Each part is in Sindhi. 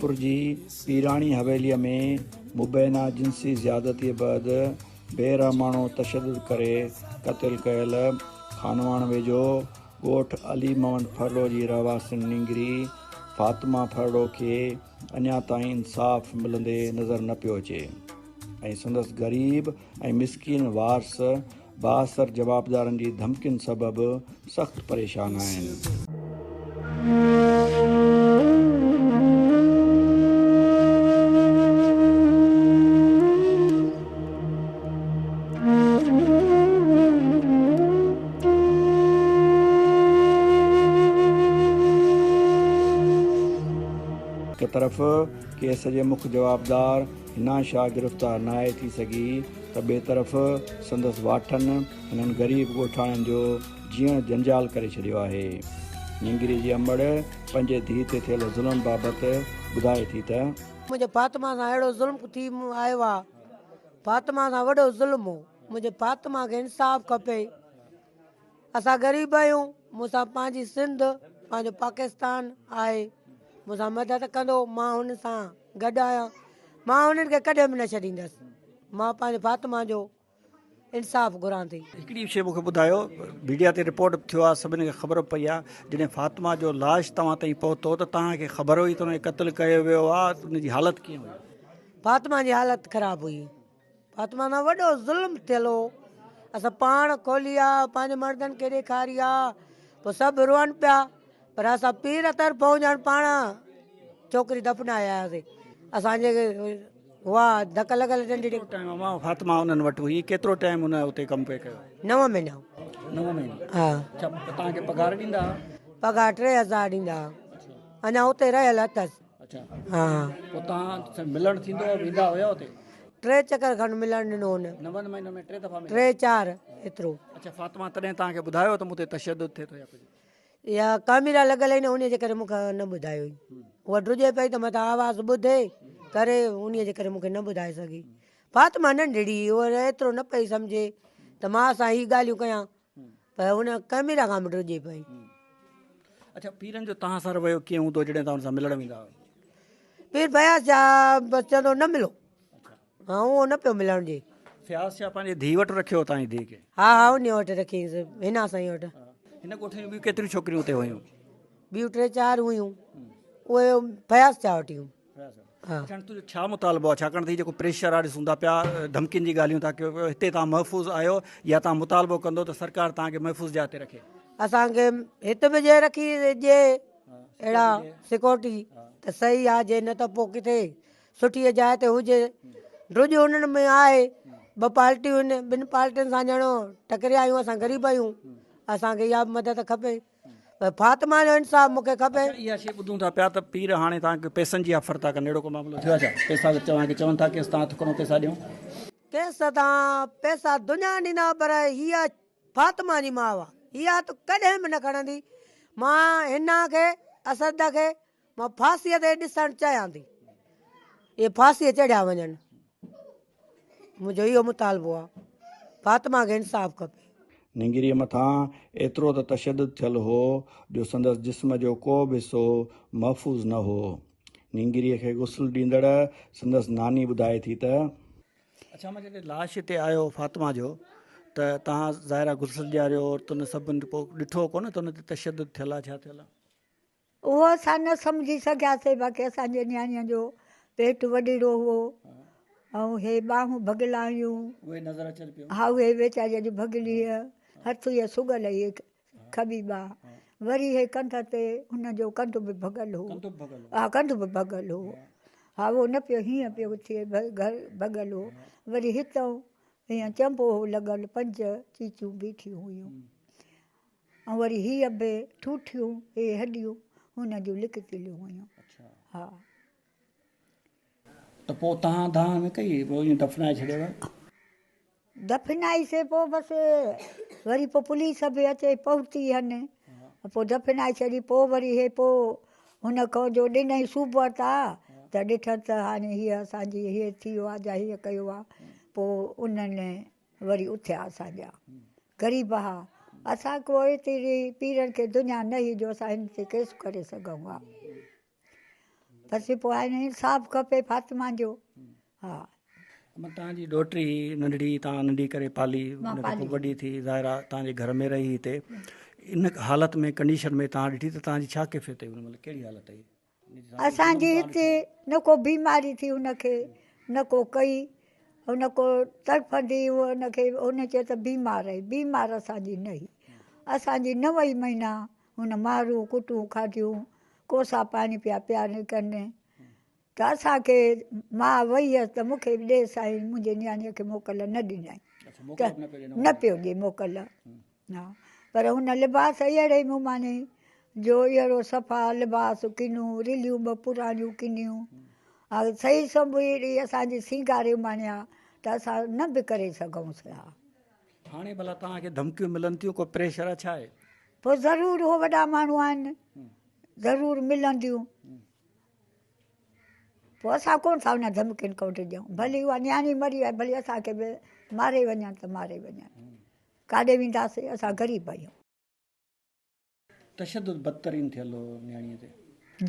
خيرپور جي پيراڻي حويليء ۾ مبينا جنسي زيادتيء بعد بي رحماڻو تشدد ڪري قتل ڪيل خانواهڻ ويجهو ڳوٺ علي محمد ڦرڙو جي رهواسين نينگري فاطمه ڦرڙو کي اڃا تائين انصاف ملندي نظر نه پيو اچي ۽ سندس غريب ۽ مسڪين وارث بااثر جوابدارن جي ڌمڪين سبب سخت پريشان آهن. هڪ طرف ڪيس جي مک جوابدار حنا شاهه گرفتار ناهي ٿي سگهي ته ٻئي طرف سندس واٺن هنن غريب ڳوٺاڻن جو جيئڻ جنجال ڪري ڇڏيو آهي. نينگري جي امڙ پنهنجي ڌيء تي ٿيل ظلم بابت ٻڌائي ٿي ته. منهنجي فاطمه سان اهڙو ظلم ٿي آيو آ فاطمه سان وڏو ظلم هو منهنجي فاطمه کي انصاف کپي اسان غريب آهيون مون سان پنهنجي سنڌ پنهنجو پاڪستان آهي مون سان مدد ڪندو مان هن سان گڏ آهيان مان هنن کي ڪڏهن به نه ڇڏيندس مان پنهنجي فاطمه جو انصاف گهران ٿي. هڪڙي شيء مون کي ٻڌايو ميڊيا تي رپورٽ به ٿيو آهي سڀني کي خبر به پئي آهي جڏهن فاطمه جو لاش توهان تائين پهتو ته توهان کي خبر هئي ته ان کي قتل ڪيو ويو آهي ان جي حالت ڪيئن هئي؟ فاطمه جي حالت خراب هئي فاطمه سان وڏو ظلم ٿيل هو. اسان پاڻ کولي آ، پنهنجي مردن کي ڏيکاري آ، پوء سڀ روئن پيا، پر اسان پير طرفون ڄڻ پاڻ ڇوڪري دفنائي آياسين. اسان جي هئا ڌڪ لڳل ننڍڙي. ڪيترو ٽائيم امان فاطمه انهن وٽ هئي؟ ڪيترو ٽائيم هن اتي ڪم پئي ڪيو؟ نو مهينا. نو مهينا. ها. اڇا توهان کي پگهار ڏيندا ها؟ پگهار 3000 ڏيندا ها. اڃا اتي رهيل اٿس. اڇا پوء توهان سان ملڻ ٿيندو هو ويندا هيا اتي؟ ٽي چڪر کن ملڻ ڏنو هن. نون مهينن ۾ ٽي دفعا مليا؟ ٽي چار ايترو. اڇا فاطمه تڏهن توهان کي ٻڌايو ته مون تي تشدد ٿئي ٿو يا ڪجهه؟ اها ڪاميرا لڳل هئي نه انهي جي ڪري مون کي نه ٻڌايو هئي. هوء ڊڄي پئي ته متان آواز ٻڌي ڪري انهي جي ڪري مون کي نه ٻڌائي سگهي. فاطمه ننڍڙي هئي هوء ايترو نه پئي سمجهي ته مان سان هي ڳالهيون ڪيان. پر هن ڪئميرا کان به ڊڄي پئي. اڇا پيرن جو توهان سان رويو ڪيئن هوندو هو جڏهن توهان ان سان ملڻ ويندا هئا؟ پير فياض شاهه بس چوندو نه ملو. ها اهو نه پيو ملڻ ڏي. فياض شاهه پنهنجي ڌيء وٽ رکيو هو توهان جي ڌيء کي؟ ها ها انهي وٽ رکيس حنا سائين وٽ. هن ڳوٺ جون ٻيون ڪيتريون ڇوڪريون اتي هيون؟ ٻيون ٽي چار هيون اهي فياض شاهه وٽ هيون. اڇا هاڻي تنهنجو ڇا مطالبو آهي ڇاڪاڻ ته هي جيڪو پريشر آهي ڏسون ٿا پيا ڌمڪين جي ڳالهيون ٿا ڪيو پيو هتي توهان محفوظ آهيو يا توهان مطالبو ڪندو ته سرڪار توهان کي محفوظ جاء تي رکي. اسان کي هت به جي رکي ڏي اهڙا سيڪورٽي ته صحيح آهي جي نه ته پوء ڪٿي سٺي جاء تي هجي ڊڄ انهن ۾ آهي ٻه پالٽيون آهن ٻن پالٽين سان ڄڻو ٽڪريا آهيون اسان غريب آهيون اسان کي اها به مدد کپي. پر فاطمه جو انصاف مون کي کپي. اڇا اها شيء ٻڌون ٿا پيا ته پير هاڻي توهان کي پئسن جي آفر ٿا ڪن اهڙو ڪو معاملو ٿيو آهي ڇا؟ پئسا توهان کي چون ٿا ڪيس تان هٿ کڻو پئسا ڏيون. ڪيس تان پئسا دنيا ڏيندا پر هيء فاطمه جي ماء آ هيء هٿ ڪڏهن به نه کڻندي مان حنا کي اسد کي مان ڦاسيء تي ڏسڻ چاهيان ٿي. اهي ڦاسيء چڙهيا وڃن. منهنجو اهو مطالبو آهي. فاطمه کي انصاف کپي. نينگريء مٿان ايترو ته تشدد ٿيل هو جو سندس جسم جو ڪو به حصو محفوظ نه هو. نينگريء کي غسل ڏيندڙ سندس ناني ٻڌائي ٿي ته. اڇا مان جڏهن لاش هتي آيو فاطمه جو ته توهان ظاهر آهي غسل ڏياريو عورتن سڀن پوء ڏٺو ڪونه ته ان تي تشدد ٿيل آهي ڇا ٿيل آهي؟ اهو اسان نه سمجهي سگهياسين باقي اسان جي نياڻيء جو پيٽ وڏيرو هئو ۽ هي ٻانهون ڀڳل هيون. اهي نظر اچن پيون. ها اهي ويچاريء جون ڀڳل هئي هٿ هئي سڳل هئي کٻي ٻانهن وري هي ڪنڌ تي هن جو ڪنڌ به ڀڳل هو. ڪنڌ به ڀڳل هو. ها ڪنڌ به ڀڳل هو. ها اهو نه پيو هيئن پيو ٿئي ڀڳل هو وري هتئون هيئن چنبو هو لڳل پنج چيچون بيٺيون هيون. ۽ وري هيء به ٺوٺيون اهي هڏيون هن جون لڪتليون هيون. ها. ته پوء توهان دانهن نه ڪئي؟ پوء ائين دفنائي ڇڏيو؟ دفنائي سي پوء بس وري پوء پوليس به اچي پهتي هن پوء دفنائي ڇڏي پوء وري هي پوء هن کان جو ڏنئي صوبه تا ته ڏٺن ته هاڻي هيء اسان جي هيء ٿي ويو آ جا هيء ڪيو آ پوء انهن وري اٿيا اسان جا غريب ها اسان ڪو ايتري پيرن کي دنيا نه هئي جو اسان هن تي ڪيس ڪري سگهون ها. بس پوء هاڻي انصاف کپي فاطمه جو. ها. امان توهان جي ڏوهٽي هئي ننڍڙي توهان ننڍي ڪري پالي ان کان پوء وڏي ٿي ظاهر آ توهان جي گهر ۾ رهي هتي ان حالت ۾ ڪنڊيشن ۾ توهان ڏٺي ته توهان جي ڇا ڪيفيت هئي ان مهل ڪهڙي حالت هئي؟ اسان جي هتي نه ڪو بيماري ٿي ان کي نه ڪو ڪئي نه ڪو تڙڦندي ان کي ان چيو ته بيمار آهي بيمار اسان جي نه هئي اسان جي نو ئي مهينا هن مارون ڪٽون کاڌيون ڪوسا پاڻي پيا پيارين ڪن ته اسان کي مان وئي هيس ته مون کي به ڏي سائين منهنجي نياڻيء کي موڪل نه ڏنائين ته نه پيو ڏي موڪل ها پر هن لباس اهڙي مون ماني جو اهڙو صفا لباس ڪنو رليون به پراڻيون ڪنيون ها صحيح سنڀ اهڙي اسان جي سينگاري ماڻيا ته اسان نه به ڪري سگهون ها. هاڻي ڀلا توهان کي ڌمڪيون ملن ٿيون ڪو پريشر آ ڇا آهي؟ پوء ضرور هو وڏا ماڻهو آهن ضرور ملنديون. پوء اسان ڪونه ٿا انهن ڌمڪين کان ڊڄون. ڀلي اها نياڻي مري وئي، ڀلي اسان کي به ماري وڃن ته ماري وڃن. ڪاڏي وينداسين، اسان غريب آهيون. تشدد بدترين ٿيل هو نياڻيء تي.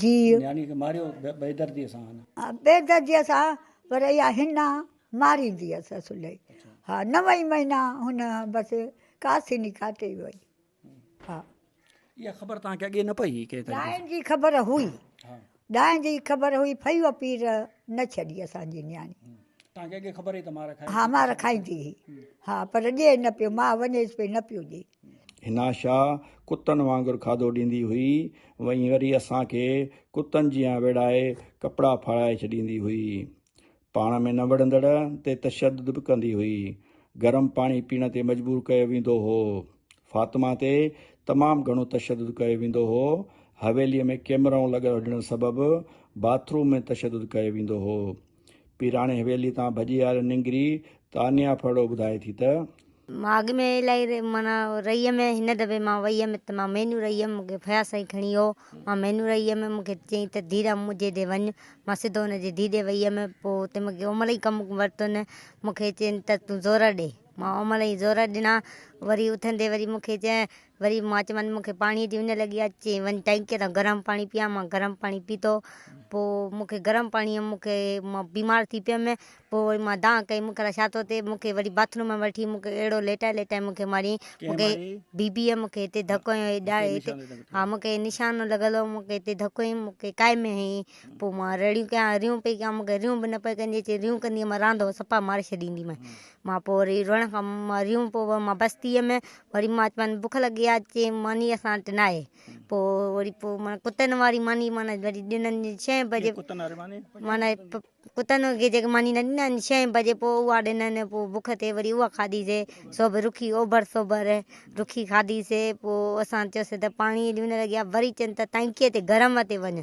جي. نياڻيء کي ماريو بيدرديء سان هن. بيدرديء سان پر اها حنا ماريندي هيس اصل. ها نو ئي مهينا هن بس ڪاسيني ڪاٽي وئي. ها. اها خبر توهان کي اڳي نه پئي هئي ڪنهن طريقي سان؟ ڏائڻ جي خبر هئي. ڏائڻ جي خبر هئي ڦيو پير نه ڇڏي اسان جي نياڻي. توهان کي اڳي خبر هئي ته مار کائيندي؟ ها مار کائيندي هئي. ها پر ڏئي نه پيو مان وڃيس پئي نه پيو ڏئي. حنا شاهه ڪتن وانگر کاڌو ڏيندي هئي ۽ وري اسان کي ڪتن جيان ويڙهائي ڪپڙا ڦاڙائي ڇڏيندي هئي. پاڻ ۾ نه وڙهندڙ تي تشدد به ڪندي هئي. گرم پاڻي پيئڻ تي مجبور ڪيو ويندو هو. فاطمه تي تمام گهڻو تشدد ڪيو ويندو هو. حويليء ۾ ڪيمرائون لڳل هجڻ سبب باٿ روم ۾ تشدد ڪيو ويندو هو. پيراڻي حويليء تان ڀڄي آيل نينگري تانيا ڦرڙو ٻڌائي ٿي ته. مان اڳ ۾ الائي معنيٰ رهي هيم هن دفعي مان وئي هيم ته مان مهينو رهي هيم مونکي فياض سائين کڻي ويو مان مهينو رهي هيم مونکي چيائين ته ڌيء منهنجي ڏي وڃ مان سڌو هن جي ڌيء ڏي وئي هيم پوء اتي مونکي اومل ئي ڪم ورتو نه مونکي چين ته تون زور ڏي مان اومل ئي زور ڏنا وري اٿندي وري مونکي چين وري مان چيومانس مون کي پاڻيء جي اڃ لڳي آهي، چيائين وڃ ٽانڪيء تان گرم پاڻي پيان، مان گرم پاڻي پيتو، پوء مون کي گرم پاڻيء مون کي مان بيمار ٿي پيم، پوء وري مان دانهن ڪئي مون کي الائي ڇا ٿو ٿئي، مون کي وري باٿ روم ۾ وٺي مون کي اهڙو ليٽائي ليٽائي مون کي ماريائين، مون کي بي بيء مون کي هتي ڌڪ هنيو هي ڏاڙهي هتي ها مون کي نشانو لڳل هو، مون کي هتي ڌڪ هنيائين مون کي ڪائي ۾ هنيائين، پوء مان رڙيون ڪيان ريون پئي ڪيان مون کي ريون به نه پئي ڪندي چي ريون ڪندينء مان راندو صفا ماري ڇڏينديمانء، مان پوء وري روئڻ کان مان ريون پوء مان بس ٿي ويم وري مان چيم بک لڳي آ چي ماني اسان وٽ ناهي پوء وري پوء معنيٰ ڪتن واري ماني معنيٰ وري ڏنن ڇهين بجي معنيٰ ڪتن کي جيڪي ماني نه ڏنا آهن ڇهين بجي پوء اها ڏنن پوء بک تي وري اها کاڌي سي سو به رکي اوڀر سوڀر رکي کاڌي سي پوء اسان چيوسي ته پاڻي جي اڃ لڳي آ وري چين ته ٽانڪي تي گرم تي وڃ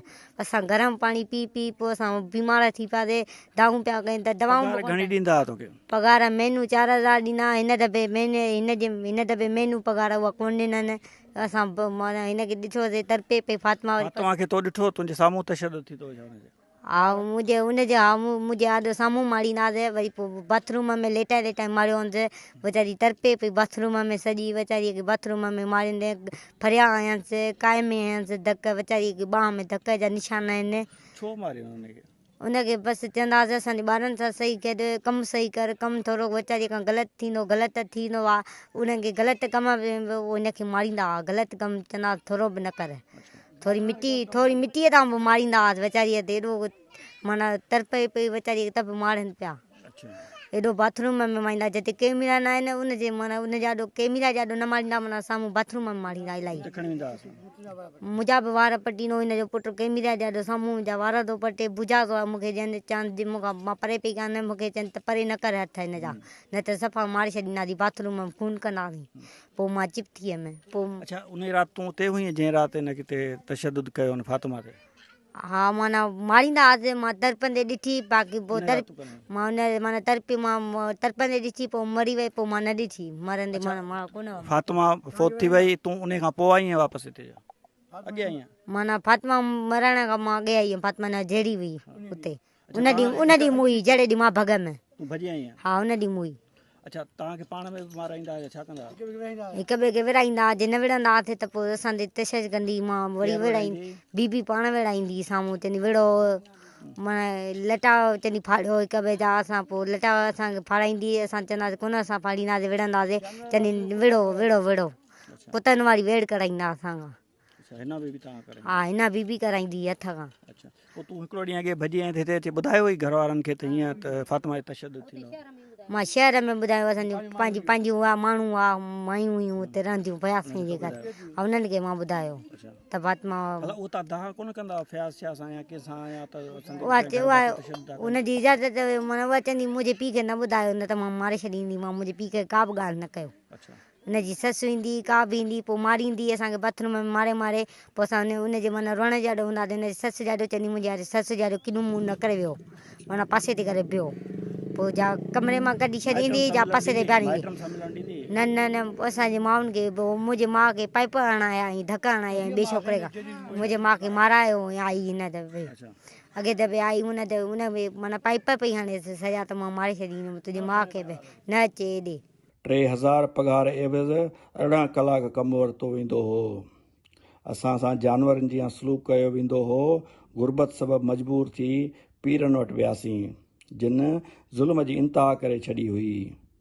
اسان گرم پاڻي پي پي پوء اسان بيمار ٿي پياسي دانهون پيا ڪيون ته دوائون پگهار گهڻي ڏيندا ها توکي؟ پگهار مهينو 4000 ڏيندا ها هن دفعي مهيني هن جي هن دفعي مهينو پگهار اها ڪونه ڏنن اسان به معنيٰ هن کي ڏٺوسي تڙپي پئي فاطمه وري فاطمه کي تو ڏٺو تنهنجي سامهون تشدد ٿي ٿو ڇا هن جي؟ ها منهنجي ان جي ها منهنجي آڏو سامهون مارينداسي وري پوء باٿ روم ۾ ليٽائي ليٽائي ماريو هوندس ويچاري تڙپي پئي باٿ روم ۾ سڄي ويچاري کي باٿ روم ۾ ماريندي ڦريا هنيس ڪائي ۾ هنيس ڌڪ ويچاري کي ٻانهن ۾ ڌڪ جا نشان آهن. ڇو ماريو هن کي؟ ان کي بس چونداسين اسان جي ٻارن سان صحيح کيڏ ڪم صحيح ڪر ڪم ٿورو ويچاري کان غلط ٿيندو غلط ٿيندو آ انهن کي غلط ڪم ۾ به ان کي ماريندا هئا غلط ڪم چوندا هئا ٿورو به نه ڪر ٿوري مٽي ٿوري مٽي تان به ماريندا هئا ويچاري تي ايڏو معنيٰ تڙپي پئي ويچاري ته به مارن پيا ايڏو باٿ روم ۾ ماريندا جتي ڪيميرا نه آهن ان جي معنيٰ ان جي آڏو ڪيميرا جي آڏو نه ماريندا معنيٰ سامهون باٿ روم ۾ ماريندا الائي منهنجا به وار پٽيندو هن جو پٽ ڪيميرا جي آڏو سامهون منهنجا وار ٿو پٽي بجا ٿو مون کي چين چان جي مون کان مان پري پئي ڪيان مون کي چين ته پري نه ڪر هٿ هن جا نه ته صفا ماري ڇڏينداسين باٿ روم ۾ خون ڪنداسين پوء مان چپ ٿي ويم پوء. اڇا انهي رات تون اتي هئين جنهن رات هن کي تشدد ڪيو هن فاطمه تي؟ ها معنيٰ ماريندا هئاسين مان تڙپندي ڏٺي باقي پوء تڙ مان ان معنيٰ تڙپي مان تڙپندي ڏٺي پوء مري وئي پوء مان نه ڏٺي مرندي معنيٰ مان ڪونه هئم. فاطمه فوت ٿي وئي تون انهي کان پوء آئين واپس هتي يا اڳي آئين؟ معنيٰ فاطمه مرڻ کان مان اڳي آئي هيم فاطمه نه جهڙي هئي اتي ان ڏينهن ان ڏينهن مون هئي جهڙي ڏينهن مان ڀڳم. تون ڀڄي آئين؟ ها ان ڏينهن مون هئي. اڇا توهان کي پاڻ ۾ به مارائيندا ها يا ڇا ڪندا ها؟ هڪ ٻئي کي وڙهائيندا ها، جي نه وڙهندا هئاسين ته پوء اسان تي تشدد ڪندي هئي، مان وري وڙهائيندي بي بي پاڻ وڙهائيندي هئي سامهون چوندي وڙهو معنيٰ لٽا چوندي ڦاڙيو هڪ ٻئي جا اسان پوء لٽا اسان کي ڦاڙائيندي هئي اسان چونداسين ڪونه اسان ڦاڙينداسين وڙهنداسين چوندي وڙهو وڙهو وڙهو ڪتن واري ويڙهه ڪرائيندا اسان کان. اڇا حنا بيبي توهان کان ڪرائيندي ها حنا بيبي ڪرائيندي هئي هٿ کان. اڇا پوء تون هڪڙو ڏينهن اڳي ڀڄي آئين ته هتي اچي ٻڌايو هئي گهر وارن کي ته هيئن ته فاطمه تي تشدد ٿيندو هو. مان شهر ۾ ٻڌايو اسان جو پنهنجي پنهنجيون هئا ماڻهو هئا مايون هيون اتي رهنديون فياض سائين جي گهر ها انهن کي مان ٻڌايو ته فاطمه ڀلا اهو تان دانهن ڪونه ڪندا هئا فياض شاهه سان يا ڪنهن سان يا ته اسان جي اها گهر اها ڀاتي تشدد ٿا ڪن. ان جي اجازت معنيٰ اها چوندي منهنجي پيء کي نه ٻڌايو نه ته مان ماري ڇڏيندي مان منهنجي پيء کي ڪا به ڳالهه نه ڪيو. اڇا ان جي سس ايندي ڪا به ايندي پوء ماريندي اسان کي باٿ روم ۾ ماري ماري پوء اسان ان جي معنيٰ روئڻ جاڏو هوندا ته ان جي سس جاڏو چوندي منهنجي هاري سس جاڏو ڪيڏو منهن نه ڪري ويو معنيٰ پاسي تي ڪري بيهو پوء جا ڪمري مان ڪڍي ڇڏيندي جا پاسي تي بيهاريندي نه نه نه اسان جي مائن کي منهنجي ماء کي پائپ هڻايا ۽ ڌڪ هڻايا ۽ ٻئي ڇوڪري کان منهنجي ماء کي مارايو ۽ آئي هن دفعي اڳي دفعي آئي ان دفعي ان به معنيٰ پائپ پئي هڻيس سزا ته مان ماري ڇڏيندم تنهنجي ماء کي به نه اچي ايڏي. 3000 پگهار عيوض 18 ڪلاڪ ڪم ورتو ويندو هو. اسان سان جانورن جيان سلوڪ ڪيو ويندو هو. غربت سبب مجبور ٿي پيرن وٽ وياسين، جن ظلم جي انتها ڪري ڇڏي هئي.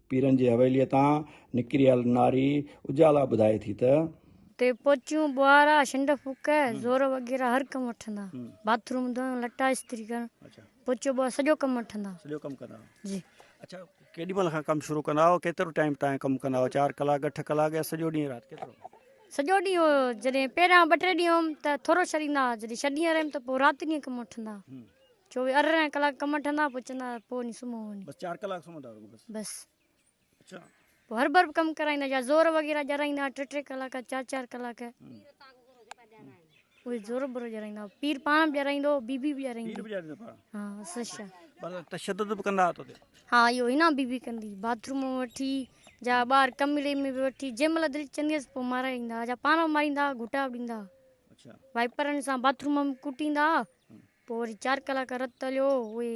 پيرن جي حويليء تان نڪري آيل ناري اجالا ٻڌائي ٿي ته. تي پوچيون، ٻوهارا، ڇنڊ ڦوڪ، زور وغيره هر ڪم وٺندا. باٿ روم ڌوئڻ، لٽا استري ڪرڻ، پوچو ٻوهارو سڄو ڪم وٺندا. سڄو ڪم ڪندا. جي. اڇا ڪيڏي مهل کان ڪم شروع ڪندا هئو ڪيترو ٽائيم تائين ڪم ڪندا هئو چار ڪلاڪ اٺ ڪلاڪ يا سڄو ڏينهن رات ڪيترو؟ سڄو ڏينهن هو جڏهن پهريان ٻه ٽي ڏينهن هوم ته ٿورو ڇڏيندا هئا جڏهن ڇهه ڏينهن رهيم ته پوء رات ڏينهن ڪم وٺندا هئا چوويهه 18 ڪلاڪ ڪم وٺندا پوء چوندا هئا پوء وڃي سمهو وڃي. بس چار ڪلاڪ سمهندا هئو رڳو بس. بس. اڇا. پوء هر بر به ڪم ڪرائيندا يا زور وغيره ڄرائيندا ٽي ٽي ڪلاڪ چار چار ڪلاڪ. اهي زور برو ڄرائيندا پير پاڻ به ڄرائيندو هو بي بي به ڄرائيندي پير به ڄرائيندو پاڻ ها سشا مطلب تشدد به ڪندا هئا توتي ها اهو هنا بي بي ڪندي باٿ روم ۾ وٺي جا ٻاهر ڪمري ۾ به وٺي جنهن مهل دل چوندي هيس پوء مارائيندا جا پاڻ به ماريندا هئا گهٽا به ڏيندا هئا اڇا وائپرن سان باٿ روم ۾ ڪٽيندا هئا پوء وري چار ڪلاڪ رت هليو اهي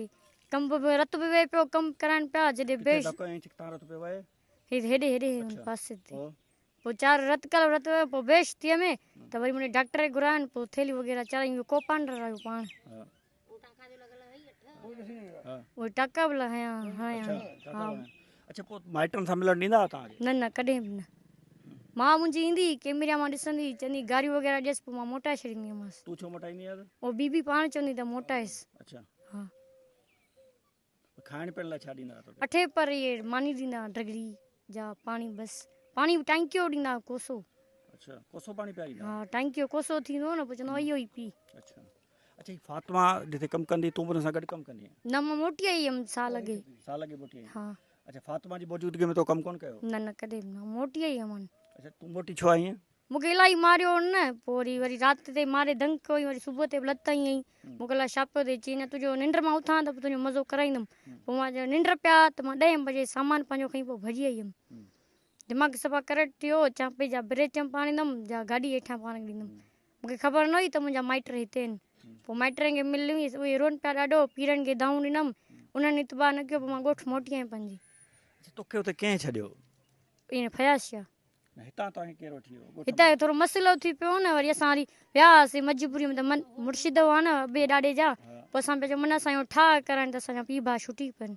ڪم به رت به وهي پيو ڪم ڪرائن پيا جڏهن بيش رت پيو وهي هيڏي هيڏي پاسي تي پوء چار رت ڪل رت ويو پوء بيش ٿي ۾ ته وري منهنجي ڊاڪٽر کي گهرايو پوء ٿيلهي وغيره چاڙهي اهو ڪوپانڊر آيو پاڻ اهي ٽاڪا به لڳايا هنيا ها اڇا پوء مائٽن سان ملڻ ڏيندا هئا توهان کي نه نه ڪڏهن به نه ماء منهنجي ايندي ڪيمرا مان ڏسندي چوندي گاريون وغيره ڏيس پوء مان موٽائي ڇڏيندي هئس تون ڇو موٽائيندي هئس او بي بي پاڻ چوندي ته موٽائيس اڇا ها کائڻ پيئڻ لاء ڇا ڏيندا هئا توکي؟ اٺي پر اهي ماني ڏيندا هئا ڊگري جا پاڻي بس پاڻي به ٽانڪيو ڏيندا هئا ڪوسو. اڇا ڪوسو پاڻي پياريندا ها ٽانڪيو ڪوسو ٿيندو هو نه پوء چوندا هئا اهو ئي پي. اڇا اڇا هي فاطمه جتي ڪم ڪندي تون به ان سان گڏ ڪم ڪندي هئين؟ نه مان موٽي آئي هيم سال اڳي. سال اڳي موٽي آئين ها. اڇا فاطمه جي موجودگي ۾ تو ڪم ڪونه ڪيو؟ نه نه ڪڏهن به نه موٽي آئي هيم. اڇا تون موٽي ڇو آئين؟ مون کي الاهي ماريو هن نه پوء وري وري رات تي ماري دنگ ڪيو وري صبح تي به لت هنئي مون کي الاهي ڇا پيو ٿئي چي نه تنهنجو ننڊ مان اٿان ته پوء تنهنجو مزو ڪرائيندم پوء مان جڏهن ننڊ پيا ته مان ڏهين بجي سامان پنهنجو کڻي پوء ڀڄي آئي هيم دماغ صفا ڪرٽ ٿي ويو چانپي جا بريچ ۾ پاڻ ڏيندم جا گاڏي هيٺان پاڻ ڏيندم مون کي خبر نه هئي ته منهنجا مائٽ هتي آهن پوء مائٽن کي ملي هئس اهي روئن پيا ڏاڍو پيرن کي دانهون ڏنم انهن اتباع نه ڪيو پوء مان ڳوٺ موٽي آيم پنهنجي. اڇا توکي اتي ڪنهن ڇڏيو؟ ائين فياض شاهه. نه هتان توهان کي ڪير وٺي ويو ڳوٺ هتان جو ٿورو مسئلو ٿي پيو نه وري اسان وري ويا هئاسين مجبوري ۾ ته من مرشد هئا نه ابي ڏاڏي جا پوء اسان پيا چئون من اسان جو ٺاهه ڪرائن ته اسان جا پيء ڀاء ڇٽي پون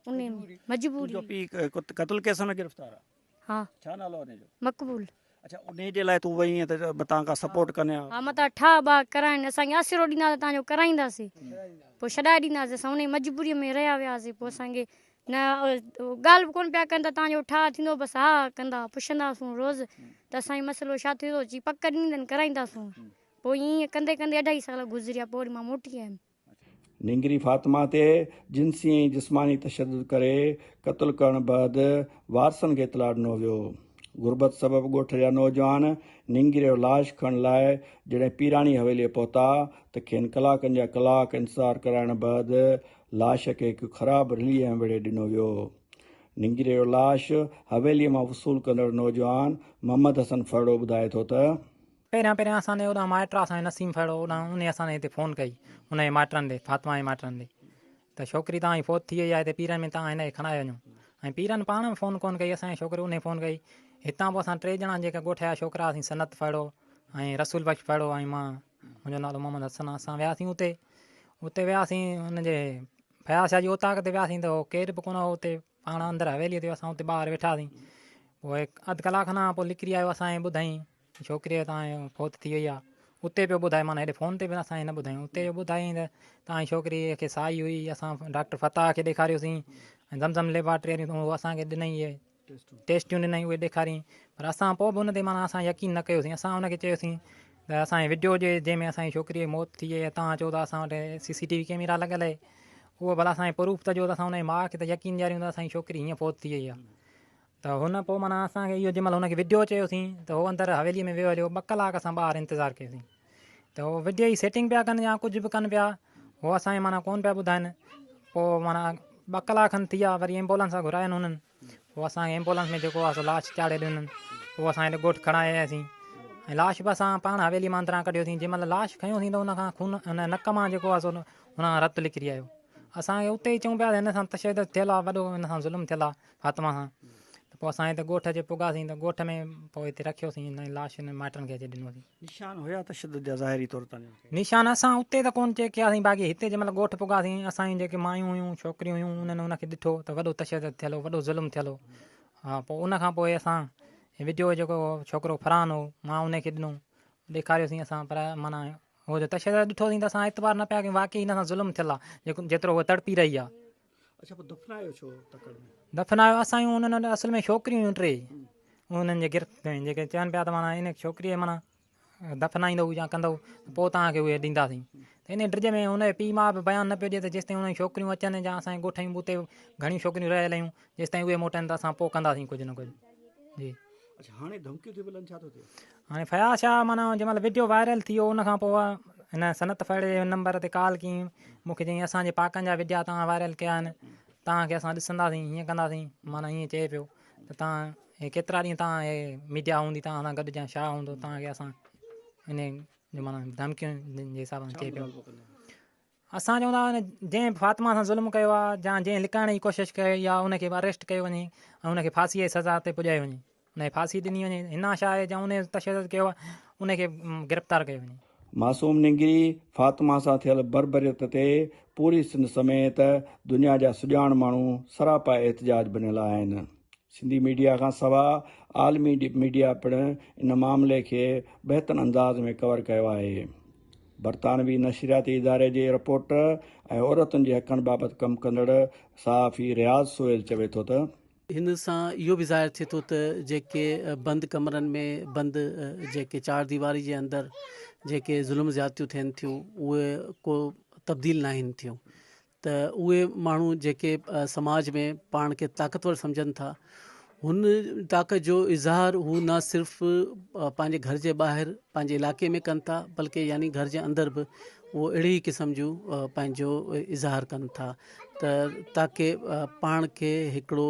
انهي ۾ مجبوري تنهنجو پيء قتل ڪيس ۾ گرفتار آ ها ڇا نالو انهي جو مقبول اڇا انهي جي لاء تون وئين ته متان ڪا سپورٽ ڪن ها ها متان ٺاهه باهه ڪرائن اسان کي آسرو ڏيندا ته توهان جو ڪرائينداسين پوء ڇڏائي ڏينداسين اسان انهي مجبوري ۾ رهيا وياسين پوء اسان کي نه ڳالهه به ڪونه پيا ڪن ته توهان جو ٺاهه ٿيندو بس ها ها ڪندا پڇنداسون روز ته اسان جو مسئلو ڇا ٿيندو چي پڪ ڏني اٿن ڪرائينداسون پوء ائين ڪندي ڪندي اڍائي سال گذريا پوء وري مان موٽي آيم. نينگري فاطمه تي جنسي ۽ جسماني تشدد ڪري قتل ڪرڻ بعد وارثن کي اطلاع ڏنو ويو. غربت سبب ڳوٺ جا نوجوان نينگري جو لاش کڻڻ لاء جڏهن پيراڻي حويليء پهتا ته کين ڪلاڪن جا ڪلاڪ انتظار ڪرائڻ بعد لاش کي هڪ خراب رليء ۾ ويڙهي ڏنو ويو. نينگري جو لاش حويليء مان وصول ڪندڙ نوجوان محمد حسن ڦرڙو ٻڌائي ٿو ته. پهريان پهريان اسان جي اوڏانهن مائٽ اسان جو نسيم ڦرڙو اوڏانهن انهي اسان جي هتي فون ڪئي ان جي مائٽن ڏي فاطمه جي مائٽن ڏي ته ڇوڪري توهان جي فوت ٿي وئي آهي هتي پيرن ۾ توهان هن کي کڻائي وڃو ۽ پيرن پاڻ به فون ڪون ڪئي اسان جي ڇوڪري انهي فون ڪئي هتان پوء اسان ٽي ڄڻا جيڪا ڳوٺ جا ڇوڪرا هئاسين سنت ڦڙو ۽ رسول بخش ڦڙو ۽ مان منهنجو نالو محمد حسن آهي اسان وياسين اتي اتي وياسين ان جي فياض شاهه جي اوطاق تي وياسين ته ڪير به ڪونه هو اتي پاڻ اندر حويلي تي اسان اتي ٻاهر ويٺاسين پوء اڌ ڪلاڪ کن کان پوء نڪري آيو اسان کي ٻڌائين ڇوڪري تان فوت ٿي وئي آهي اتي پيو ٻڌائي معنيٰ هيڏي فون تي به اسان کي نه ٻڌايائين اتي پيو ٻڌائين ته تان جي ڇوڪري کي سائي هئي اسان ڊاڪٽر فتاح کي ڏيکاريوسين ۽ زمزم ليبارٽري واري اهو اسان کي ڏنائين اهي ٽيسٽيون ڏنائين اهي ڏيکاريائين پر اسان پوء به ان تي معنيٰ اسان يقين نه ڪيوسين اسان ان کي چيوسين ته اسان کي وڊيو ڏي جنهن ۾ اسان جي ڇوڪري جي موت ٿي آهي تان چئو ته اسان وٽ سي سي ٽي وي ڪيميرا لڳل آهي اهو ڀلا اسان کي پروف ته ڏيو ته اسان ان جي ماء کي ته يقين ڏياريون ته اسان جي ڇوڪري هيئن فوت ٿي وئي آهي ته هن پوء معنيٰ اسان کي اهو جنهن مهل هن کي وڊيو چيوسين ته هو اندر حويلي ۾ ويو هليو ٻه ڪلاڪ اسان ٻاهر انتظار ڪيوسين ته هو وڊيو جي سيٽنگ پيا ڪن يا ڪجهه به ڪن پيا هو اسان کي معنيٰ ڪونه پيا ٻڌائن پوء معنيٰ ٻه ڪلاڪ کن ٿي ويا وري ايمبولنس گهراين هنن پوء اسان کي ايمبولنس ۾ جيڪو آهي سو لاش چاڙهي ڏنن پوء اسان هيڏي ڳوٺ کڻائي آياسين ۽ لاش به اسان پاڻ حويلي مان اندران ڪڍيوسين جنهن مهل لاش کنيوسين ته ان کان خون ان نڪ مان جيڪو آهي سو ان کان رت نڪري آيو اسان کي اتي ئي چئون پيا ته هن سان تشدد ٿيل آهي وڏو هن سان ظلم ٿيل آهي فاطمه سان ته پوء اسان هتي ڳوٺ اچي پڳاسين ته ڳوٺ ۾ پوء هتي رکيوسين ۽ لاش هن مائٽن کي اچي ڏنوسين. نشان هيا تشدد جا ظاهري طور تان؟ نشان اسان اتي ته ڪونه چيڪ ڪياسين باقي هتي جنهن مهل ڳوٺ پڳاسين اسان جون جيڪي مايون هيون ڇوڪريون هيون انهن ان کي ڏٺو ته وڏو تشدد ٿيل هو وڏو ظلم ٿيل هو ها پوء ان کان پوء اسان وڊيو جيڪو ڇوڪرو فرحان هو مان ان کي ڏنو ڏيکاريوسين اسان پر معنيٰ هو جو تشدد ڏٺوسين ته اسان اعتبار نه پيا ڪيون واقعي هن سان ظلم ٿيل آهي جيڪو جيترو هوء تڙپي رهي آهي. اڇا پوء دفنايو ڇو تڪڙ ۾؟ دفنايو اسان جون انهن وٽ اصل ۾ ڇوڪريون هيون ٽي انهن جي گرفت ۾ جيڪي چون پيا ته معنيٰ ان ڇوڪريء معنيٰ دفنائيندو يا ڪندو ته پوء توهان کي اهي ڏينداسين ته ان ڊڄ ۾ هن جو پيء ماء به بيان نه پيو ڏئي ته جيستائين انهن جون ڇوڪريون اچن يا اسان جي ڳوٺ جون به اتي گهڻيون ڇوڪريون رهيل هيون جيستائين اهي موٽن ته اسان پوء ڪنداسين ڪجهه نه ڪجهه جي. اڇا هاڻي ڌمڪيون ٿيون ملن ڇا ٿو ٿئي؟ هاڻي فياض شاهه معنيٰ جنهن مهل وڊيو وائرل ٿي ويو ان کان پوء هن صنعت ڦڙي جي نمبر تي ڪال ڪيائين مون کي چيائين اسان جي پاڪن جا وڊيا توهان وائرل ڪيا آهن توهان کي اسان ڏسنداسين هيئن ڪنداسين معنيٰ ائين چئي پيو ته توهان هي ڪيترا ڏينهن توهان هي ميڊيا هوندي توهان سان گڏ يا ڇا هوندو توهان کي اسان ان جو معنيٰ ڌمڪين جي حساب سان چئي پيو اسان چون ٿا جنهن به فاطمه سان ظلم ڪيو آهي يا جنهن لڪائڻ جي ڪوشش ڪئي آهي ان کي به اريسٽ ڪيو وڃي ۽ ان کي ڦاسي جي سزا تي پڄايو وڃي ان کي ڦاسي ڏني وڃي حنا شاهه جا ان تشدد ڪيو آهي ان کي گرفتار ڪيو وڃي. معصوم نينگري فاطمه سان ٿيل بربريت تي پوري سنڌ سميت دنيا جا سڄاڻ ماڻهو سراپا احتجاج بنيل آهن. سنڌي ميڊيا کان سوا عالمي ميڊيا پڻ ان معاملي کي بهتر انداز ۾ ڪور ڪيو آهي. برطانوي نشرياتي اداري جي رپورٽر ۽ عورتن جي حقن بابت ڪم ڪندڙ صحافي رياض سهيل چوي ٿو ته. هن سان اهو به ظاهر ٿئي ٿو ته جيڪي بند ڪمرن ۾ بند جيڪي چار ديواري جي اندر جيڪي ظلم زيادتيون ٿين ٿيون اهي ڪو تبديل ناهن ٿيون ته اهي ماڻهو جيڪي سماج ۾ پاڻ کي طاقتور سمجهن ٿا هن طاقت جو اظهار هو نه صرف پنهنجي گهر جي ٻاهر پنهنجي علائقي ۾ ڪن ٿا بلڪه يعني گهر جي اندر به اهو اهڙي ئي قسم جون پنهنجو اظهار ڪن ٿا ته تاڪه پاڻ کي هڪڙو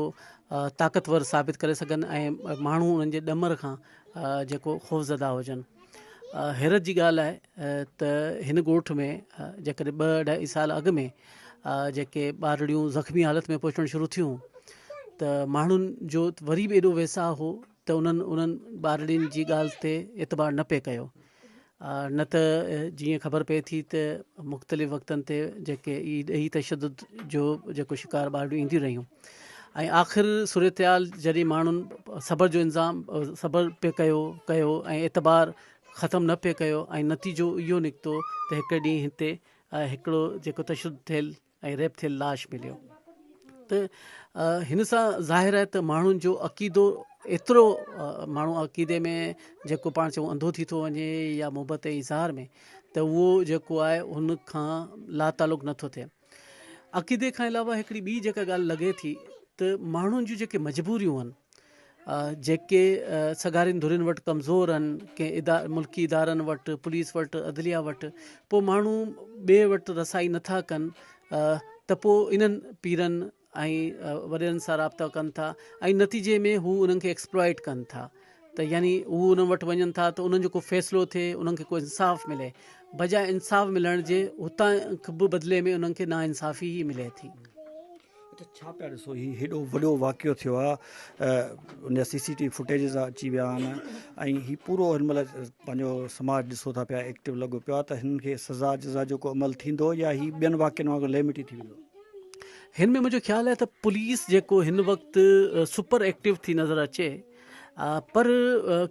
طاقتور ثابت ڪري سگهن ۽ ماڻهو انهن جي ڏمر کان جيڪو خوفزده هجن حيرت جي ڳالهه آهي ته هن ڳوٺ ۾ جيڪڏهن ٻه اڍائي سال اڳ ۾ جيڪي ٻارڙيون زخمي حالت ۾ پهچڻ شروع ٿيون ته ماڻهن جو وري به ايڏو ويساهه هو ته انهن انهن ٻارڙين جي ڳالهه تي اعتبار نه پئي ڪيو نه ته جيئن خبر پئي ٿي ته مختلف وقتن تي جيڪي هي تشدد جو جيڪو شڪار ٻارڙيون اينديون رهيون ۽ آخر صورتحال جڏهن ماڻهن صبر جو انظام صبر پئي ڪيو ڪيو ۽ اعتبار ختم نه پئي ڪيو ۽ نتيجو اهو نڪتو ته هڪ ڏينهن هتي هڪڙو جيڪو تشدد ٿيل ۽ ريپ ٿيل لاش مليو ته هن سان ظاهر آهي ته ماڻهن جو عقيدو ايترو ماڻهو عقيدي ۾ جيڪو پاڻ چئون انڌو ٿي ٿو وڃي يا محبت جي اظهار ۾ ته اهو جيڪو آهي هن کان لا تعلق نٿو ٿئي عقيدي کان علاوه هڪڙي ٻي جيڪا ڳالهه لڳي ٿي ته ماڻهن جون جيڪي مجبوريون آهن جيڪي سگهارين ڌرين وٽ ڪمزور آهن ڪنهن ادا ملڪي ادارن وٽ پوليس وٽ عدليه وٽ پوء ماڻهو ٻئي وٽ رسائي نٿا ڪن ته پوء انهن پيرن ۽ وڏيرن سان رابطا ڪن ٿا ۽ نتيجي ۾ هو انهن کي ايڪسپلائٽ ڪن ٿا ته يعني هو انهن وٽ وڃن ٿا ته انهن جو ڪو فيصلو ٿئي انهن کي ڪو انصاف ملي بجاء انصاف ملڻ جي هتان به بدلي ۾ انهن کي ناانصافي ئي ملي ٿي. اچا ڇا پيا ڏسو هي هيڏو وڏو واقعو ٿيو آ ان جا سي سي ٽي وي فوٽيجز اچي ويا آهن ۽ هي پورو هن مهل پنهنجو سماج ڏسو ٿا پيا ايڪٽو لڳو پيو آ ته هنن کي سزا جزا جو ڪو عمل ٿيندو يا هي ٻين واقعن وانگر لئي مٽي ٿي ويندو. هن ۾ منهنجو خيال آهي ته پوليس جيڪو هن وقت سپر ايڪٽو ٿي نظر اچي پر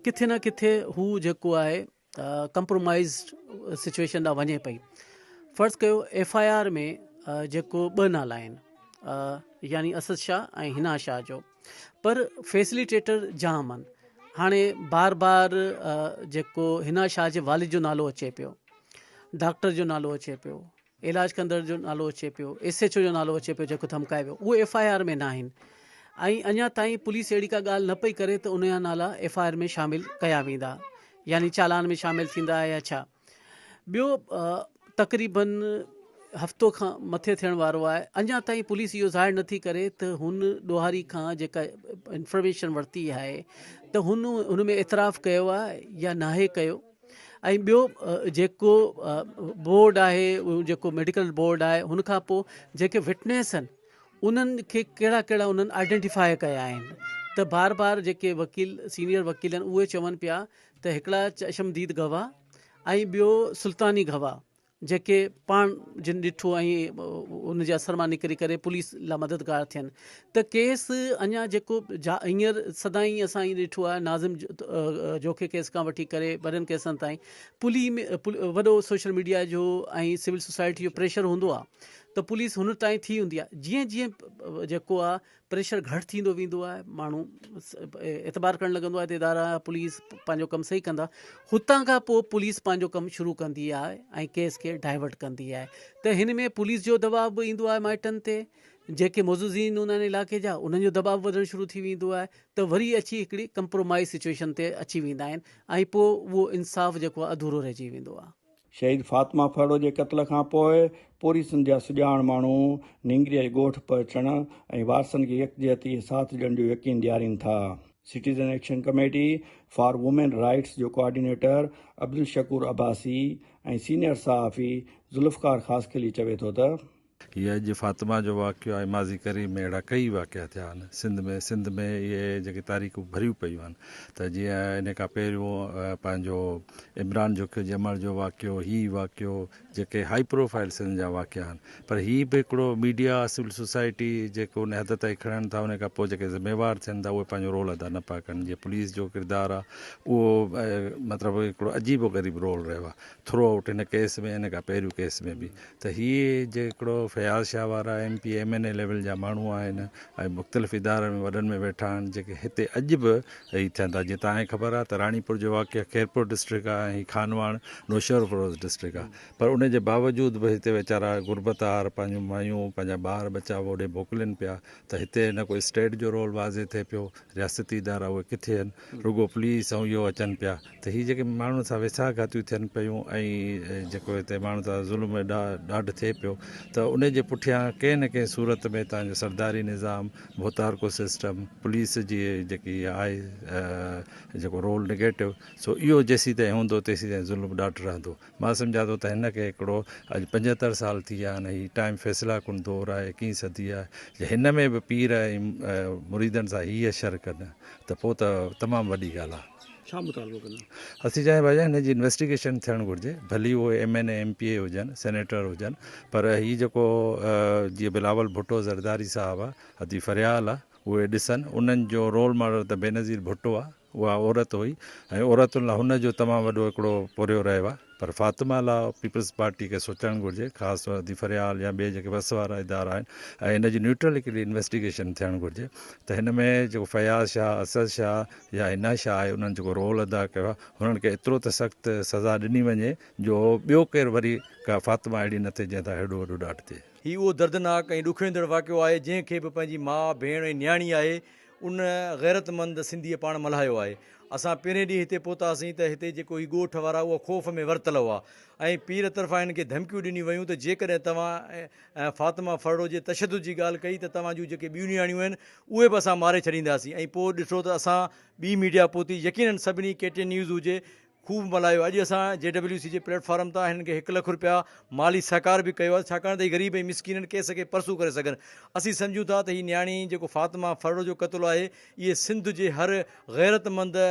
ڪٿي نه ڪٿي هو جيڪو آهي ڪمپرومائيز سچويشن ڏانهن وڃي پئي فرض ڪيو ايف I R ۾ جيڪو ٻه نالا آهن يعني اسد شاهه ۽ حنا شاهه جو پر فيسليٽيٽر جام آهن هاڻي بار بار جيڪو حنا شاهه جي والد جو نالو اچي پيو ڊاڪٽر جو نالو اچي پيو علاج ڪندڙ جو نالو اچي پيو، ايس ايڇ او جو نالو اچي پيو جيڪو ڌمڪايو ويو اهي ايف I R ۾ ناهن ۽ اڃا تائين پوليس اهڙي ڪا ڳالهه نه پئي ڪري ته ان جا نالا ايف I R ۾ شامل ڪيا ويندا يعني چالان ۾ شامل ٿيندا يا ڇا ٻيو تقريبن هفتو کان مٿي ٿيڻ وارو آهي اڃا تائين پوليس اهو ظاهر نٿي ڪري ته هن ڏوهاري کان جيڪا انفارميشن ورتي آهي ته هن ان ۾ اعتراف ڪيو آهي يا ناهي ڪيو ۽ ٻيو جيڪو بورڊ آهي جيڪو ميڊيڪل بورڊ آهي هن کان پوء جيڪي وٽنيس آهن انهن کي ڪهڙا ڪهڙا انهن آئيڊينٽيفاء ڪيا آهن ته بار بار جيڪي وڪيل سينيئر وڪيل آهن اهي چون پيا ته هڪڙا چشمديد گواهه ۽ ٻيو سلطاني گواهه جيڪي پاڻ جن ڏٺو ۽ ان جي اثر مان نڪري ڪري پوليس لا مددگار ٿين ته ڪيس اڃا جيڪو هينئر سدائين اسان ائين ڏٺو آهي ناظم جوکي ڪيس کان وٺي ڪري وڏن ڪيسن تائين پولي ۾ وڏو سوشل ميڊيا جو ۽ سول سوسائٽي جو پريشر هوندو آهي ته پوليس هن تائين ٿي هوندي آهي جيئن جيئن جيڪو آهي پريشر گهٽ ٿيندو ويندو آهي ماڻهو اعتبار ڪرڻ لڳندو آهي ته ادارا پوليس پنهنجو ڪم صحيح ڪندا هتان کان پوء پوليس پنهنجو ڪم شروع ڪندي آهي ۽ ڪيس کي ڊائيورٽ ڪندي آهي ته هن ۾ پوليس جو دٻاء به ايندو آهي مائٽن تي جيڪي معززين هوندا آهن علائقي جا انهن جو دٻاء به وڌڻ شروع ٿي ويندو آهي ته وري اچي هڪڙي ڪمپرومائز سچويشن تي اچي ويندا آهن ۽ پوء اهو انصاف جيڪو آهي اڌورو رهجي ويندو آهي. شهيد فاطمه ڦرڙو جي قتل کان پوء پوري سنڌ جا سڄاڻ ماڻهو نينگريء جي ڳوٺ پهچڻ ۽ وارثن کي يڪجهتي ۽ ساٿ ڏيڻ جو يقين ڏيارين ٿا. Citizen action committee for women rights جو ڪوآرڊينيٽر عبدالشڪور عباسي ۽ سينيئر صحافي ذوالفقار خاصخيلي چوي ٿو ته. هي اڄ فاطمه جو واقعو آهي ماضي قريب ۾ اهڙا ڪئي واقعا ٿيا آهن سنڌ ۾ سنڌ ۾ اهي جيڪي تاريخون ڀريون پيون آهن ته جيئن ان کان پهريون پنهنجو عمران جوکيو جي امڙ جو واقعو هي واقعو جيڪي هائي پروفائل سنڌ جا واقعا آهن پر هي به هڪڙو ميڊيا سول سوسائٽي جيڪو ان حد تائين کڻن ٿا ان کان پوء جيڪي ذميوار ٿين ٿا اهي پنهنجو رول ادا نه پيا ڪن جيئن پوليس جو ڪردار آهي اهو مطلب هڪڙو عجيب و غريب رول رهيو آهي ٿرو آئوٽ هن ڪيس ۾ ان کان پهريون ڪيس ۾ به ته هي جيڪڙو فياض شاهه وارا M P M N A level جا ماڻهو آهن ۽ مختلف ادارن ۾ وڏن ۾ ويٺا آهن جيڪي هتي اڄ به هي ٿين ٿا جيئن توهان کي خبر آهي ته راڻيپور جو واقعو خيرپور ڊسٽرڪٽ آهي ۽ خانواهڻ نوشهروفيروز ڊسٽرڪٽ آهي پر ان جي باوجود به هتي ويچارا غربت آهر پنهنجون مايون پنهنجا ٻار ٻچا اوڏي موڪلين پيا ته هتي نه ڪو اسٽيٽ جو رول واضح ٿئي پيو رياستي ادارا اهي ڪٿي آهن رڳو پوليس ۽ اهو اچن پيا ته هي جيڪي ماڻهن سان ويساهه گهاتيون ٿين پيون ۽ جيڪو هتي ماڻهن سان ظلم ۽ ڏاڍ ٿئي پيو ته ان جي پٺيان ڪنهن نه ڪنهن صورت ۾ تان جو سرداري نظام، ڀوتارڪو سسٽم، پوليس جي جيڪي آهي جيڪو رول نگيٽو سو اهو جيسيتائين هوندو تيسيتائين ظلم ڏاڍ رهندو. مان سمجهان ٿو ته هن کي هڪڙو اڄ 75 سال ٿي ويا آهن هي ٽائيم فيصلا ڪن دور آهي ايڪيهين صدي آهي جي هن ۾ به پير ۽ مريدن سان هي حشر ڪن ته پوء ته تمام وڏي ڳالهه آهي. ڇا مطالبو ڪندا؟ اسين چاهيون ڀائي هن جي انويسٽيگيشن ٿيڻ گهرجي ڀلي اهي M N A M P A هجن سينيٽر هجن پر هي جيڪو جيئن بلاول ڀٽو زرداري صاحب آهي ادي فريال آهي اهي ڏسن انهن جو رول ماڊل ته بينظير ڀٽو آهي اها عورت هئي ۽ عورتن لاء هن جو تمام وڏو هڪڙو پورهيو رهيو آهي پر فاطمه لاء پيپلز پارٽي کي سوچڻ گهرجي خاص طور ادي فريال يا ٻئي جيڪي وس وارا ادارا آهن ۽ ان جي نيوٽرل هڪڙي انويسٽيگيشن ٿيڻ گهرجي ته هن ۾ جيڪو فياض شاهه اسد شاهه يا حنا شاهه آهي انهن جيڪو رول ادا ڪيو آهي هنن کي ايترو ته سخت سزا ڏني وڃي جو ٻيو ڪير وري ڪا فاطمه اهڙي نه ٿئي جنهن سان هيڏو وڏو ڏاڍ ٿئي. هي اهو دردناڪ ۽ ڏکوئيندڙ واقعو آهي جنهن کي به پنهنجي ماء، ڀيڻ ۽ نياڻي آهي ان غيرتمند سنڌيء پاڻ ملهايو آهي. اسان پهرين ڏينهن هتي پهتاسين ته هتي جيڪو هي ڳوٺ وارا اهي خوف ۾ ورتل هئا ۽ پير طرفان هنن کي ڌمڪيون ڏنيون ويون ته جيڪڏهن توهان فاطمه ڦرڙو جي تشدد جي ڳالهه ڪئي ته توهان جون جيڪي ٻيون نياڻيون آهن اهي به اسان ماري ڇڏينداسين ۽ پوء ڏٺو ته اسان ٻي ميڊيا پهتي يقينن سڀني ڪي ٽي نيوز هجي خوب ملهايو. اڄ اسان جي ڊبليو سي جي پليٽ فارم تان هنن کي هڪ لک روپيا مالي سهڪار به ڪيو آهي ڇاڪاڻ ته هي غريب ۽ مسڪين آهن ڪيس کي پرسو ڪري سگهن. اسين سمجهون ٿا ته هي نياڻي جيڪو فاطمه ڦرڙو جو قتل آهي اهي سنڌ جي هر غيرتمند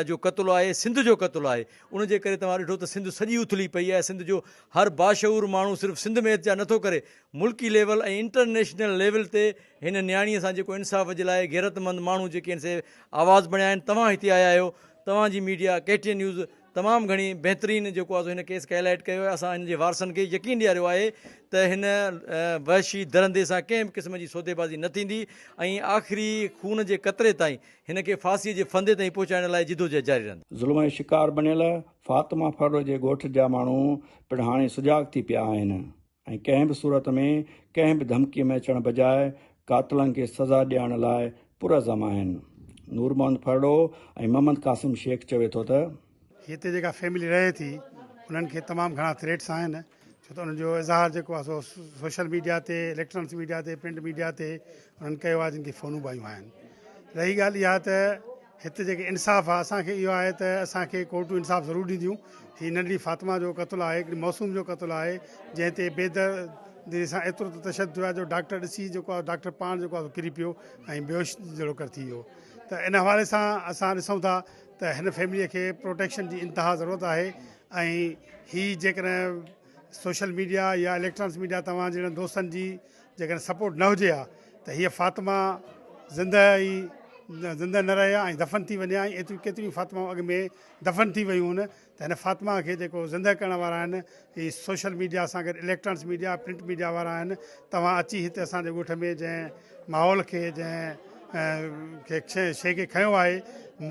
جو قتل آهي سنڌ جو قتل آهي ان جي ڪري توهان ڏٺو ته سنڌ سڄي اٿلي پئي آهي سنڌ جو هر باشعور ماڻهو صرف سنڌ ۾ احتجاج نٿو ڪري ملڪي ليول ۽ انٽرنيشنل ليول تي هن نياڻي سان جيڪو انصاف جي لاء غيرتمند ماڻهو جيڪي آهن سي آواز بڻيا آهن توهان هتي آيا آهيو توهان جي ميڊيا ڪي ٽي اين نيوز تمام گهڻي بهترين جيڪو آهي سو هن ڪيس کي هائلائيٽ ڪيو آهي اسان هن جي وارثن کي يقين ڏياريو آهي ته هن وحشي درندي سان ڪنهن به قسم جي سوديبازي نه ٿيندي ۽ آخري خون جي قطري تائين هن کي ڦاسي جي ڦندي تائين پهچائڻ لاء جدوجهد جاري رهندي. ظلم جو شڪار بڻيل فاطمه ڦرڙو جي ڳوٺ جا ماڻهو پڻ هاڻي سجاڳ ٿي پيا آهن ۽ ڪنهن به صورت ۾ ڪنهن به ڌمڪي ۾ اچڻ بجاء قاتلن کي سزا ڏيارڻ لاء پرعزم آهن. نور محمد ڦرڙو ۽ محمد قاسم شيخ چوي ٿو ته. هتي جيڪا فيملي رهي ٿي انهن کي تمام گهڻا ٿريٽس آهن ڇو ته انهن جو اظهار جيڪو آهي سو سوشل ميڊيا تي اليڪٽرانڪس ميڊيا تي پرنٽ ميڊيا تي انهن ڪيو آهي جن کي فونون به آيون آهن رهي ڳالهه اها ته هت جيڪي انصاف آهي اسان کي اهو آهي ته اسان کي ڪورٽون انصاف ضرور ڏينديون هي ننڍڙي فاطمه جو قتل آهي هڪڙي معصوم جو قتل آهي جنهن تي بي دردي سان ايترو ته تشدد ٿيو آهي جو ڊاڪٽر ڏسي جيڪو آهي ڊاڪٽر پاڻ جيڪو آهي ڪري پيو ۽ بيهوش جهڙو ڪر ٿي ويو ته ان حوالي سان اسان ڏسون ٿا ته هن فيملي کي پروٽيڪشن جي انتها ضرورت آهي ۽ هي جيڪڏهن سوشل ميڊيا يا اليڪٽرانڪس ميڊيا توهان جهڙن دوستن جي جيڪڏهن سپورٽ نه هجي ها ته هيء فاطمه زنده ئي زنده نه رهي ها ۽ دفن ٿي وڃي ها ۽ ايتريون ڪيتريون فاطمائون اڳ ۾ دفن ٿي ويون هن ته هن فاطمه کي جيڪو زنده ڪرڻ وارا آهن هي سوشل ميڊيا سان گڏ اليڪٽرانڪس ميڊيا پرنٽ ميڊيا وارا آهن توهان اچي هتي اسان جي ڳوٺ ۾ جنهن ماحول کي جنهن کي شيء کي کنيو آهي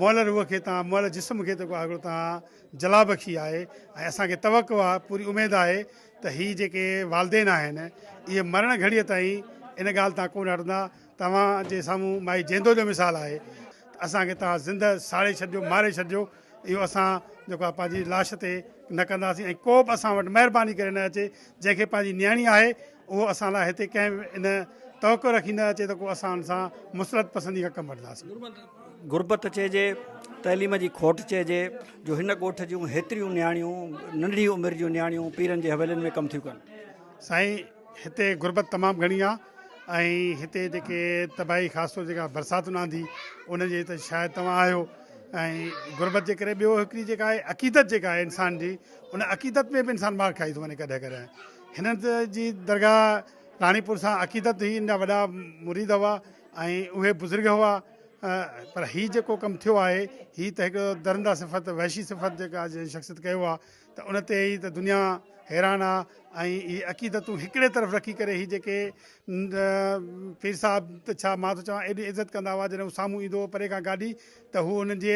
مئل روح کي توهان مئل جسم کي جيڪو آهي هڪڙو توهان جلا بخشي آهي ۽ اسان کي توقع آهي پوري اميد آهي ته هي جيڪي والدين آهن اهي مرڻ گهڙيء تائين ان ڳالهه تان ڪونه هٽندا. توهان جي سامهون مائي جيندو جو مثال آهي ته اسان کي توهان زنده ساڙي ڇڏجو ماري ڇڏجو اهو اسان جيڪو آهي پنهنجي لاش تي نه ڪنداسين ۽ ڪو به اسان وٽ مهرباني ڪري نه اچي جنهن کي پنهنجي نياڻي آهي اهو اسان لاء هتي ڪنهن به ان توقع رکي نه اچي ته ڪو اسان ان سان مسلط پسندي کان ڪم وٺنداسين. غربت چئجي، تعليم جي کوٽ چئجي جو هن ڳوٺ جون هيتريون نياڻيون ننڍڙي عمر جون نياڻيون پيرن جي حويلين ۾ ڪم ٿيون ڪن. سائين هتي غربت تمام گهڻي آ ۽ هتي جيڪي تباهي خاص طور جيڪا برساتن آندي ان جي ته شايد توهان آهيو ۽ غربت جي ڪري ٻيو هڪڙي جيڪا آهي عقيدت جيڪا آهي انسان جي ان عقيدت ۾ به انسان مار کائي ٿو وڃي ڪڏهن ڪڏهن هنن جي درگاهه راڻيپور سان عقيدت هئي ان جا وڏا مريد هئا ۽ اهي بزرگ هئا پر هي جيڪو ڪم ٿيو آهي هي ته هڪ درنده صفت وحشي صفت جيڪا جنهن شخصيت ڪيو آهي ته ان تي ئي ته دنيا حيران آهي ۽ هي عقيدتون هڪڙي طرف رکي ڪري هي جيڪي پير صاحب ته ڇا مان ٿو چوان ايڏي عزت ڪندا هئا جڏهن هو سامهون ايندو هو پري کان گاڏي ته هو انهن جي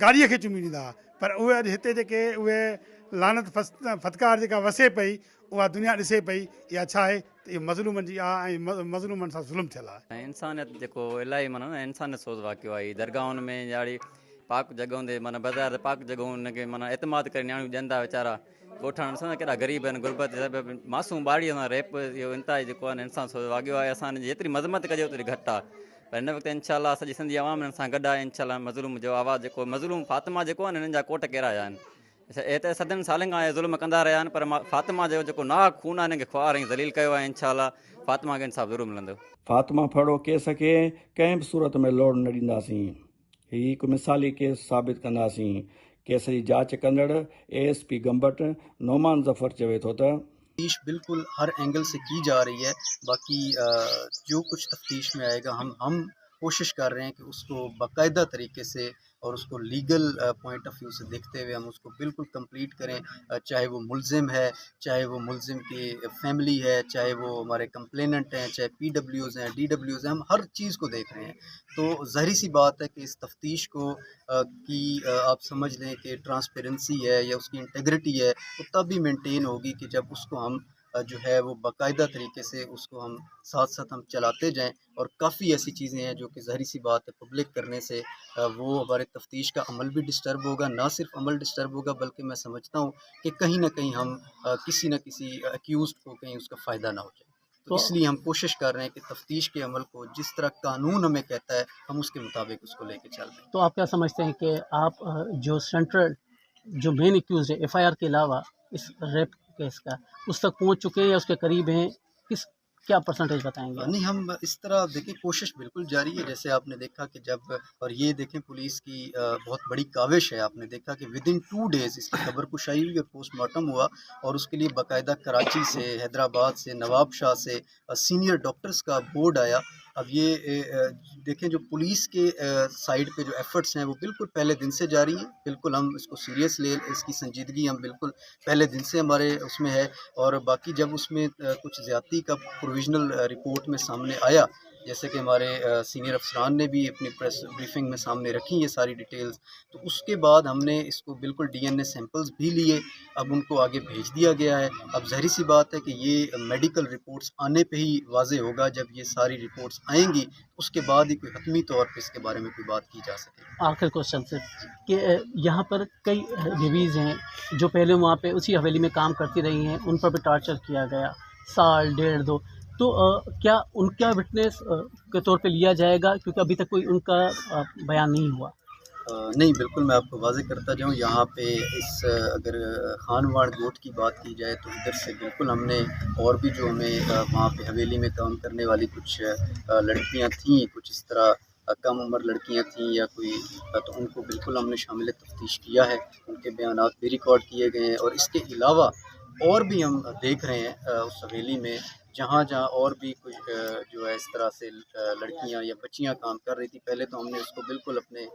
گاڏيء کي چمي ڏيندا هئا پر اهي اڄ هتي جيڪي اهي لعنت ڦتڪار جيڪا وسي پئي اها دنيا ڏسي پئي اها ڇا آهي ته اهو مظلومن جي آه ۽ مظلومن سان ظلم ٿيل آهي. ۽ انسانيت جيڪو الاهي معنيٰ نه انسانيت سوز واقعو آهي هي درگاهن ۾ يا اهڙي پاڪ جڳهن تي معنيٰ بظاهر ته پاڪ جڳهون ان کي معنيٰ اعتماد ڪري نياڻيون ڏين ٿا ويچارا ڳوٺاڻا ڏسو نه ڪيڏا غريب آهن غربت جي سبب معصوم ٻارڙي سان ريپ اهو انتهائي جيڪو آهي نه انسان سوز واقعو آهي اسان ان جي جيتري مذمت ڪجي اوتري گهٽ آهي پر هن وقت انشاء الله سڄي سنڌي عوام انهن سان گڏ آهي انشاء الله مظلوم جو آواز جيڪو مظلوم فاطمه جيڪو آهي نه انهن جا ڪوٽ ڪيرايا آهن اهي ته صدين سالن کان اهي ظلم ڪندا رهيا آهن پر فاطمه جو جيڪو ناحق خون آهي انهن کي خوار ۽ ذليل ڪيو آهي انشاء الله فاطمه کي انصاف ضرور ملندو. فاطمه ڦرڙو ڪيس کي ڪنهن به صورت ۾ لوڙ نه ڏينداسين. هي هڪ مثالي ڪيس ثابت ڪنداسين. ڪيس جي جاچ ڪندڙ A S P Gambat Noman Zafar چوي ٿو ته. تفتيش بلڪل هر اينگل سي ڪي جا رهي هي باقي جو ڪجھ تفتيش ۾ آئي گا هم هم ڪوشش ڪر رهي هين ڪي اس ڪو باقاعده طريقي سي اور اس ڪو ليگل پوائنٽ آف ويو سي ديکتي هوئي هم اس ڪو بلڪل ڪمپليٽ ڪرين چاهي وو ملزم هي چاهي وو ملزم ڪي فيملي هي چاهي وو هماري ڪمپليننٽ هين چاهي پي ڊبليوز هين ڊي ڊبليوز هين هم هر چيز ڪو ديک رهي هين تو ظاهري سي بات هي ڪي اس تفتيش ڪو ڪي آپ سمجھ لين ڪي ٽرانسپيرنسي هي يا اس ڪي انٽيگرٽي هي وہ تب هي مينٽين هوگي ڪي جب اس ڪو هم جو هي وو باقاعده طريقي سي اس ڪو هم ساٿ ساٿ هم چلاتي جائين اور ڪافي ايسي چيزين هين جو ڪي ظاهري سي بات هي پبلڪ ڪرني سي وو هماري تفتيش ڪا عمل بهي ڊسٽرب هوگا نه صرف عمل ڊسٽرب هوگا بلڪه مين سمجهتا هون ڪي ڪهين نه ڪهين هم ڪسي نه ڪسي اڪيوزڊ ڪو ڪهين اس ڪا فائده نه هو جائي تو اس لئي هم ڪوشش ڪر رهي هين ڪي تفتيش ڪي عمل ڪو جس طرح قانون همين ڪهتا هي هم اس ڪي مطابق اس ڪو لي ڪي چل رهي هين. تو آپ ڪيا سمجهتي هين ڪي آپ جو سينٽرل. जो मेन एक्यूज है एफआईआर के अलावा इस रेप केस का, उस तक पहुंच चुके हैं या उसके करीब हैं, किस क्या परसेंटेज बताएंगे? नहीं, हम इस तरह देखें, कोशिश बिल्कुल जारी है। जैसे आपने देखा कि जब, और ये देखें पुलिस की बहुत बड़ी काविश है, आपने देखा कि विद इन 2 डेज़ इसकी खबर कुशाई हुई और पोस्टमार्टम हुआ और उसके लिए बाकायदा कराची से, हैदराबाद से, नवाबशाह से सीनियर डॉक्टर्स का बोर्ड आया। अब ये देखें जो पुलिस के साइड पे जो एफर्ट्स हैं वो बिल्कुल पहले दिन से जारी हैं। बिल्कुल हम इसको सीरियस ले, इसकी संजीदगी हम बिल्कुल पहले दिन से हमारे उसमें है। और बाकी जब उसमें कुछ ज़्यादती का प्रोविजनल रिपोर्ट में सामने आया, जैसे कि हमारे सीनियर अफसरान ने भी अपनी प्रेस ब्रीफिंग में सामने रखी ये सारी डिटेल्स, तो उसके बाद हमने इसको बिल्कुल डीएनए सैंपल्स भी लिए, अब उनको आगे भेज दिया गया है। अब ज़ाहिर सी बात है कि ये मेडिकल रिपोर्ट्स आने पे ही वाज़े होगा, जब ये सारी रिपोर्ट्स आएंगी उसके बाद ही कोई हतमी तौर पे इसके बारे में कोई बात की जा सके। आखिर क्वेश्चन सिर्फ कि यहाँ पर कई बेबीज़ हैं जो पहले वहाँ पे उसी हवेली में काम करती रही हैं, उन पर भी टॉर्चर किया गया साल डेढ़ दो, तो क्या उनका विटनेस के तौर पे लिया जाएगा, क्योंकि अभी तक कोई उनका बयान नहीं हुआ? नहीं, बिल्कुल मैं आपको वाज़े करता जाऊँ, यहाँ पे इस अगर खानवाड़ गोठ की बात की जाए तो इधर से बिल्कुल हमने और भी जो हमें वहाँ पे हवेली में काम करने वाली कुछ लड़कियाँ थीं, कुछ इस तरह कम उम्र लड़कियाँ थीं या कोई, तो उनको बिल्कुल हमने शामिल तफ्तीश किया है, उनके बयानात भी रिकॉर्ड किए गए हैं। और इसके अलावा और भी हम देख रहे हैं उस हवेली में जहाँ जहाँ और भी कुछ जो है इस तरह से लड़कियाँ या बच्चियाँ काम कर रही थी। पहले तो हमने उसको बिल्कुल अपने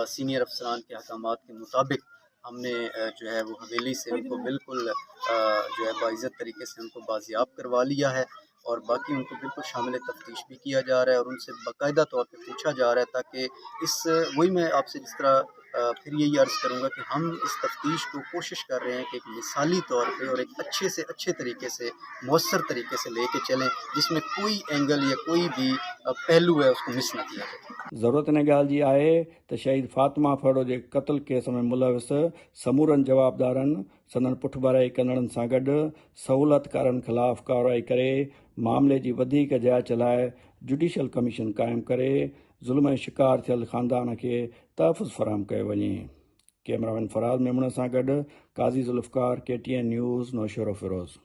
सीनियर अफसरान के अहकामात के मुताबिक हमने जो है वो हवेली से उनको बिल्कुल जो है बाइज़्ज़त तरीके से उनको बाजियाब करवा लिया है और बाकी उनको बिल्कुल शामिल तफ्तीश भी किया जा रहा है और उनसे बाकायदा तौर पे पूछा जा रहा है, ताकि इस वही मैं आपसे जिस तरह फिर यही अर्ज़ करूँगा कि हम इस तफ्तीश को कोशिश कर रहे हैं कि एक मिसाली तौर पे और एक अच्छे से अच्छे तरीके से मौसर तरीके से लेके चलें, जिसमें कोई एंगल या कोई भी पहलू है उसको मिस ना किया जाए। ज़रूरत इन ॻाल्हि जी आहे त शहीद फातिमा फड़ो जे क़तल केस में मुलविस समूरनि जवाबदारनि, संदन पुठभराई कंदड़नि सां गॾु सहूलतकारनि ख़िलाफ़ कार्रवाई करे मामले जी वधीक जांच लाइ जुडिशल कमीशन क़ाइमु करे ज़ुल्म जो शिकार थियल ख़ानदान खे तहफ़ुज़ फराहम कयो वञे। कैमरामैन फराज़ मेमण सां गॾु Qazi Zulfiqar, K T N news, Naushahro Feroze.